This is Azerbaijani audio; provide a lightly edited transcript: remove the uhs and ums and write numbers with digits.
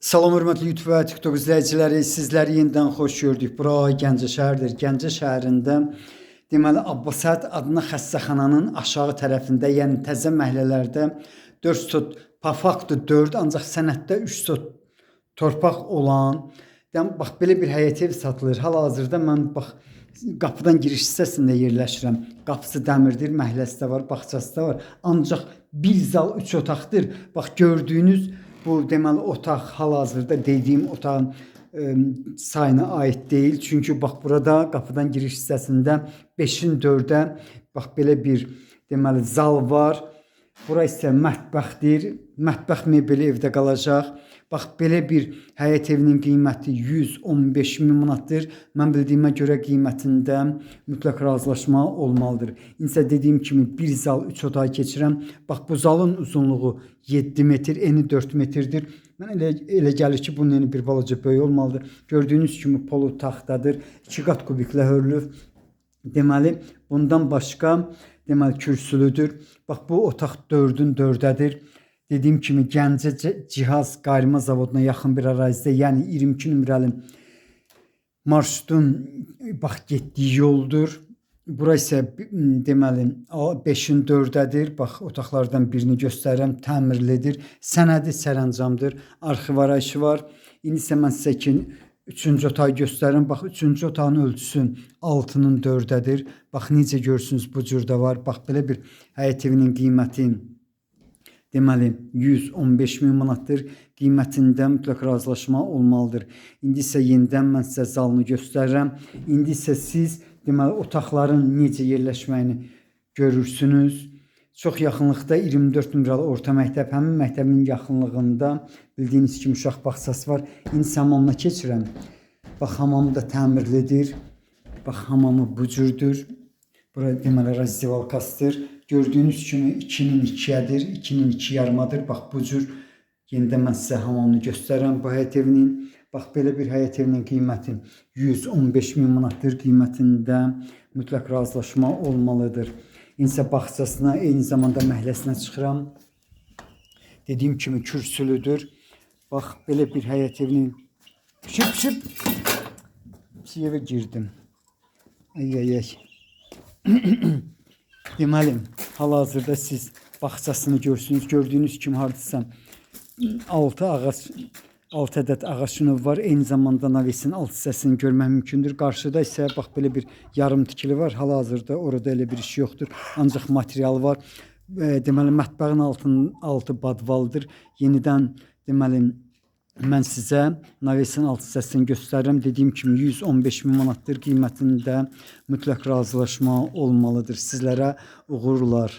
Salam hörmətli YouTube və TikTok izləyiciləri, sizləri yenidən xoş gördük. Bura Gəncə şəhəridir. Gəncə şəhərində deməli Abbasət adına xəstəxananın aşağı tərəfində, yəni təzə məhəllələrdə 4 sot, по факту 4, ancaq sənəddə 3 sot torpaq olan, yəni bax belə bir həyət ev satılır. Hal-hazırda mən bax qapıdan giriş hissəsində yerləşirəm. Qapısı dəmirdir, məhəlləsi də var, bağçası da var. Ancaq bir zal, 3 otaqdır. Bax gördüyünüz bu deməli otaq hal-hazırda dediyim otağın sayına aid deyil. Çünki bax burada qapıdan giriş hissəsində 5-in 4-ə bax belə bir deməli zal var. Bura isə mətbəxdir. Mətbəx mebeli evdə qalacaq. Bax belə bir həyət evinin qiyməti 115 min manatdır. Mən bildiyimə görə qiymətində mütləq razılaşma olmalıdır. İndi isə dediyim kimi bir zal, 3 otağa keçirəm. Bax bu zalın uzunluğu 7 metr, eni 4 metrdir. Mən elə gəlir ki, bunun eni bir balaca böyük olmalıdır. Gördüyünüz kimi polu taxtadır. 2 qat kubiklə hörülüb. Deməli, bundan başqa deməli kürsülüdür. Bax bu otaq 4-ün 4-ədir. Dediyim kimi Gəncə Cihaz Qayırma Zavoduna yaxın bir ərazidə, yəni 22 nömrəli marşrutun bax getdiyi yoldur. Bura isə deməli 5-in 4-ədir. Bax otaqlardan birini göstərirəm. Təmirlidir. Sənədi sərəncamdır. Arxiv arayışı var. İndi isə mən sizə ki üçüncü otağı göstərirəm. Bax üçüncü otağın ölçüsü 6-nın 4-ədir. Bax necə görürsünüz bu cür də var. Bax belə bir həyət evinin qiyməti deməli 115 min manatdır. Qiymətində mütləq razılaşma olmalıdır. İndi isə yenidən mən sizə zalını göstərirəm. İndi isə siz deməli otaqların necə yerləşməyini görürsünüz. Çox yaxınlıqda 24 nömrəli orta məktəb, həmin məktəbin yaxınlığında bildiyiniz kimi uşaq bağçası var. İndi isə hamamına keçirəm. Bax hamamı da təmirlidir. Bax hamamı bu cürdür. Bura deməli razdivalkasıdır. Gördüyünüz kimi 2-nin 2-ədir, 2-nin 2 yarımadır. Bax bu cür yenidən mən sizə hamamını göstərirəm bu həyət evinin. Bax belə bir həyət evinin qiyməti 115 min manatdır. Qiymətində mütləq razılaşma olmalıdır. İndi isə bağçasına, eyni zamanda məhəlləsinə çıxıram. Dediyim kimi kürsülüdür. Bax belə bir həyət evinin pişib pişib pis evə girdim. Ay ay ay. Deməli, hal-hazırda siz bağçasını görürsünüz. Gördüyünüz kimi hardasa 6 ağac 6 ədəd ağac növü var. Eyni zamanda navesin alt hissəsini görmək mümkündür. Qarşıda isə bax belə bir yarım tikili var. Hal-hazırda orada elə bir iş yoxdur. Ancaq material var. Deməli mətbəxin altı badvaldır. Yenidən deməli mən sizə navesin alt hissəsini göstərirəm. Dediyim kimi 115 min manatdır. Qiymətində mütləq razılaşma olmalıdır. Sizlərə uğurlar.